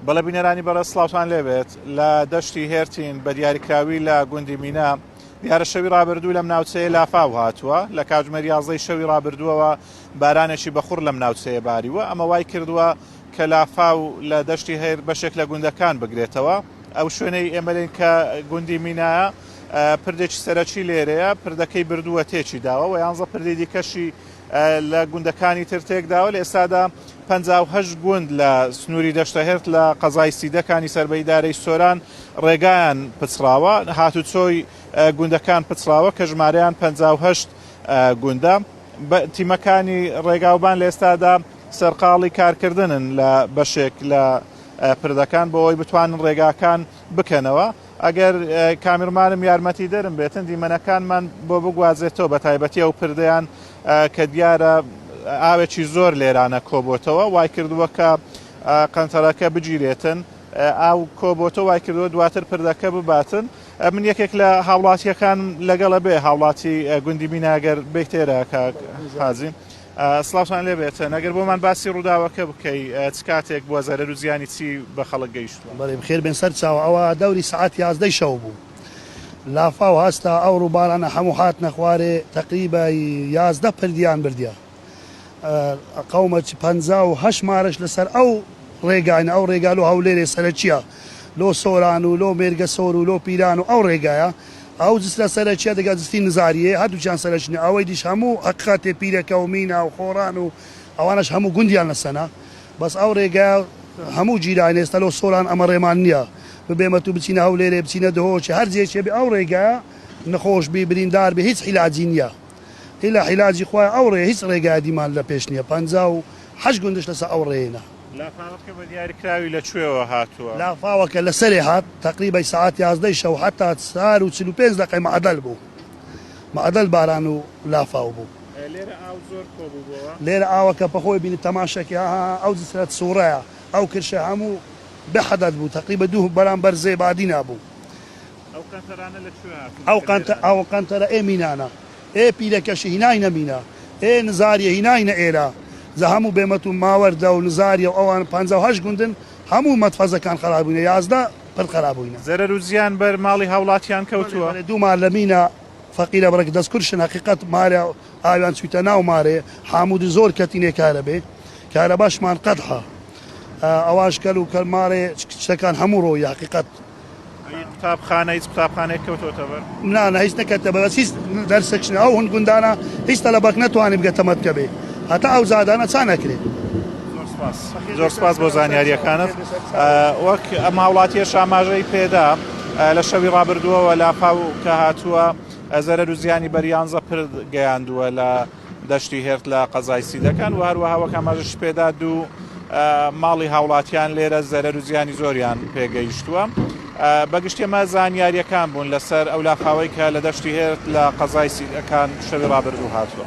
بەڵێ بینەرانی بەڕێز سڵاوتان لێبێت لە دەشتی هێرتین بە دیاریکراوی لە گوندی مینا دیارە شەوی ڕابردوو لەم ناوچەیە لافاو هاتووە لە کاتژمێر یازدەی شەوی ڕابردووەوە بارانێکی بەخوڕ لەم ناوچەیە باریوە ئەمە وای کردووە کە لافاو لە دەشتی هێر بەشێک لە گوندەکان بگرێتەوە ئەو شوێنەی ئێمە لێن کە گوندی مینایە پردێکی سەرەکی لێرەیە پردەکەی بردووە تێکی داوە و یانزە پردی دیکەشی لە گوندەکانی تر تێکداوە، لە ئێستادا 58 گوند لە سنووری دەشتەهێرت لە قەزای سیدەکانی سەر بە ئیدارەی سۆران ڕێگایان پچڕاوە، هاتوچۆی گوندەکان پچڕاوە کە ژمارەیان 58 گوندە. تیمەکانی ڕێگاوبان لە ئێستادا سەرقاڵی کارکردنن لە بەشێک لە پردەکان بۆ ئەوەی بتوانن ڕێگاکان بکەنەوە. ئەگەر کامیرمانم یارمەتیدەرم بێتن دیمەنەکانمان بۆ بگوازێتەوە بە تایبەتی ئەو پردەیان کە دیارە ئاوێکی زۆر لێرانە کۆبۆتەوە وای کردووە کە قەنتەرەکە بگیرێتن ئاو کۆبۆتەوە وای کردووە دواتر پردەکە بباتن من یەکێک لە هاوڵاتیەکان لەگەڵە بێ هاوڵاتی گوندی میناگەر بێتێرە کاک حازی. سڵاوتان لێ بێتن ئەگەر بۆمان باسی ڕووداوەکە بکەی چ کاتێک بووە زەرەر و زیانی چی بە خەڵک گەیشتووە؟ بەڵێ بەخێر بێن سەر چاو ئەوە دەوری سەعات یازدەی شەو بوو لافاو هەستا ئەو ڕووبارانە هەموو هاتنە خوارێ تەقریبای 11 پردیان بردیە قەومە 58 مارەش لەسەر ئەو ڕێگاینە ئەو ڕێگا لۆ هەولێرێ سەرەکیە لۆ سۆران و لۆ مێرگەسۆر و لۆ پیران و ئەو ڕێگایە ئەو جسرە سەرەکیە دەگە جسری نزاریە هەردووکیان سەرەکینە ئەوەی دیش هەموو حەقیقەتێ پیرەکە و مینا و خۆران و ئەوانەش هەموو گوندیان لەسەنە بەس ئەو ڕێگایە هەموو گیراین ئێستا لۆ سۆران ئەمە ڕێمان نیە ببێمە تو بچینە هەولێرێ بچینە دهۆکێ هەر جێکێ بێ ئەو ڕێگایە نەخۆش بی بریندار بی هیچ عیلاجی نیە ئیلا عیلاجی خوایە ئەو ڕێیە هیچ ڕێگایە دیمان لە پێش نیە 58 گوندش لەسەر ئەو ڕێیەنە. لافاوەکە بە دیاریکراوی لە کوێوە هاتووە؟ لافاوەکە لە سەرێ هات تەقریبەی سەعات یازدەی شەو حەتا چار و 45 دەقەی مەعەدەل بوو مەعەدەل باران و لافاو بوو. لێرە ئاو زۆر کۆ بووبۆوە؟ لێرە ئاوەکە پەخۆی بینی تەماشەکی ها ها ئەو جسرە سوڕەیە ئەو کرشە هەموو بێ حەدەد بوو تەقریبە دوو بەرامبەر زێ بادینا بوو. ئەو قەنتەرانە لە کوێ هاتوون ئەو کە قەنتە لێرەن؟ ئەو قەنتەرە ئێ مینانە. ئێ پیرەکەشی هیناینە مینا ئێ نزاریە هیناینە ئێرە جا هەموو بێمەت و ماوەردە و نزاریە و ئەوان 58 گوندن هەموو مەتفەزەکان خەراب بووینە 11 پرد خەراب بووینە. زەرەر و زیان بەر ماڵی هاوڵاتیان کەوتووە؟ بەڵێ دوو مار لە مینا فەقیرە بڕێک دەست کورشن هەقیقەت مارە ئاویان چویتە ناو مارێ حامودی زۆر کەتینێ کارەبێ کارەباشمان قەدحە ئەواش کەل و کەل مارێ شتەکان هەموو ڕۆیی هەقیقەت. ئەی قوتابخانە هیچ قوتابخانەیەک کەوتۆتە بەر؟ نا نا هیچ نەکەتە بەر بەس هیچ دەرسێکش ئەو هون گوندانە هیچ تەلەبەک نەتوانی بگەتە مەتکەبێ هەتا ئەو زادانە چا نەکرێ. زۆر سپاس زۆر سپاس بۆ زانیاریەکانت وەک ئەم هاوڵاتیەش ئاماژەی پێدا لە شەوی ڕابردووەوە لافاو کە هاتووە زەرەر و زیانی بەر یانزە پرد گەیاندووە لە دەشتی هێرت لە قەزای سیدەکان و هەروەها وەک ئاماژەشی پێدا دوو ماڵی هاوڵاتیان لێرە زەرەر و زیانی زۆریان پێگەیشتووە. بەگشتی ئەمە زانیاریەکان بوون لەسەر ئەو لافاوەی کە لە دەشتی هێرت لە قەزای سیدەکان شەوی ڕابردوو هاتووە.